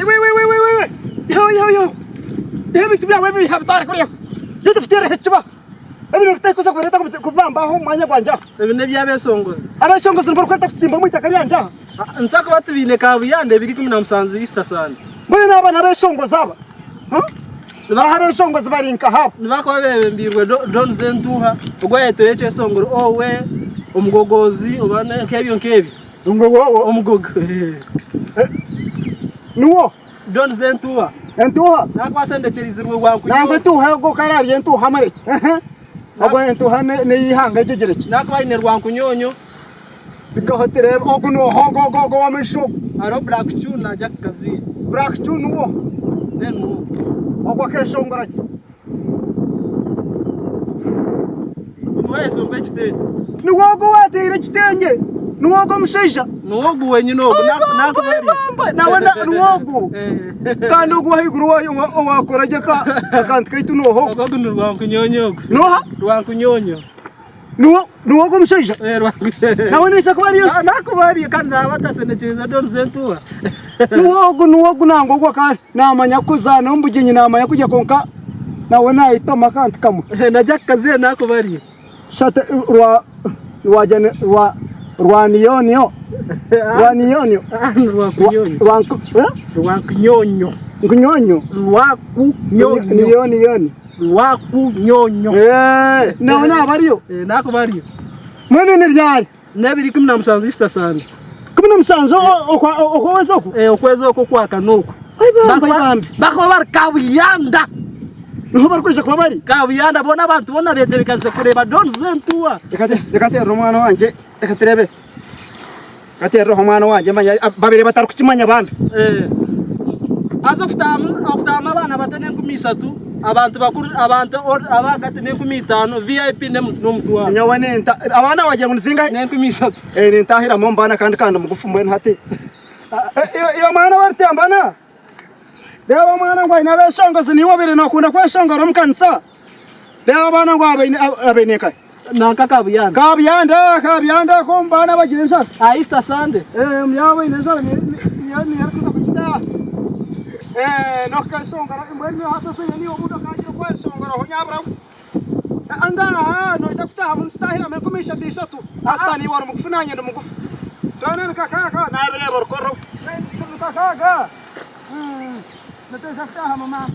Iwe iwe iwe iwe iwe ihaho ihaho ihaho ihaho ebintu byawe ebi iha bitware kuriya itwe tufiteereho ekicuba ebi nibitekuza kubireeta kubibamba aha omu mwanya gwangye aha. Ebi n'eby'abeshongozi. Abeshongozi nibo barikweta kutsimba omu itaka ryangye aha. Nza kuba tubiine Kabuyanda ebiri 17 Easter Sunday. Mbwenu aba n'abeshongozi aba? Aha abeshongozi bari nkaha aba? Nibakuba bebembeirwe Don Zentuuha ogwo ayetwa ekyesongoro owe, omugogoozi oba nk'ebyo nk'ebyo. Omugogo. Niwo? Don Zentuuha. Entuuha? Nakuba asendekyereizirwe Rwankunyonyo. Nangwa entuuha ogwo ku araarye entuuha amare ki? Ogwo entuuha n'eyeihanga egyo egire ki? Nakuba aine Rwankunyonyo. Mpaho tureebe ogu nooha ogu ogu ogu ow'amaisho ogu. Hariho Black Chun na Jack Kaziira. Black Chun niwe oha? Then niwe ogu. Ogu akeeshongora ki? Niwe ayeshongora ekitengye. Niwe ogu owaateire ekitengye? Niwe ogu omushaija? Niwe ogu wenyine ogu. Nawe nawe niwe ogu? Kandi ogu ow'ahaiguru owaakora gye akantu kaitu nooha ogu? Ogu ni Rwankunyonyo ogu. Nooha? Rwankunyonyo. Niwe niwe ogwo omushaija? Nawe naija kuba ariyo shi? Nakuba ariyo kandi naba atasendekyerize Don Zentuba. Niwe ogu niwe ogu nangwa ogwo akaba namanya kuzaana omu bugyenyi namanya kurya kwonka nawe nayetoma akantu kamwe. Na Jack Kaziire nakuba ariyo. Shati rwa rwa rwa rwa niyoniyo rwa niyoniyo Rwakunyonyo. rwa nku eh? Rwakunyonyo. Nkunyonyo Rwakunyonyo. niyoniyoni. Rwakunyonyo. Eh, nawe naaba ariyo? Eh, nakuba ariyo. Mbwenu ni ryari? N'ebiri 17 Easter Sunday. 17 okwezi oku? Eh, okwezi oku okwakana oku. Ai bambi, ai bambi. Bakuba bari Kabuyanda. Niho barikwija kuba bari? Kabuyanda boona abantu boona betebekanise kureeba Don Zentuwa. Reka nteerere omwana wangye, reka tureebe. Reka nteerereho omwana wangye manya babire batarikukimanya bambi. Eh. Haza okutaahamu abaana bato n'enkumi ishatu, abantu bakuru abantu ab'ahagati n'enkumi itaano, VIP n'omutwaro. Nyowe ninta abaana wagira ngu nizingahi? N'enkumi ishatu. Eh, nintahiramu omu baana kandi kandi mugufu mbwenu hati. Iwe mwana we Rutembana, reeba omwana ngu aine abeshongozi niiwe obaire nokunda kweshongora omu kanisa. Reeba abaana ngu abaine abaine nkahi? Nanka Kabuyanda. Kabuyanda, Kabuyanda ako omu baana abagira enjara. Aha Easter Sunday. Eh, omuri abo abaine enjara niyo niyo niyo arikuza kugita. Eh, n'okukeshongora mbwenu hati osigaire niiwe obundi okagira okweshongoraho nyabura we. Ngaaha noija kutaahamu nitutaahiramu enkumi ishatu ishatu. Pasita niiwe ori mugufu naanye ndi mugufu. Twena ni kakaaga naabireeba orikora. Ni kakaaga. Nitwija kutaahamu maama.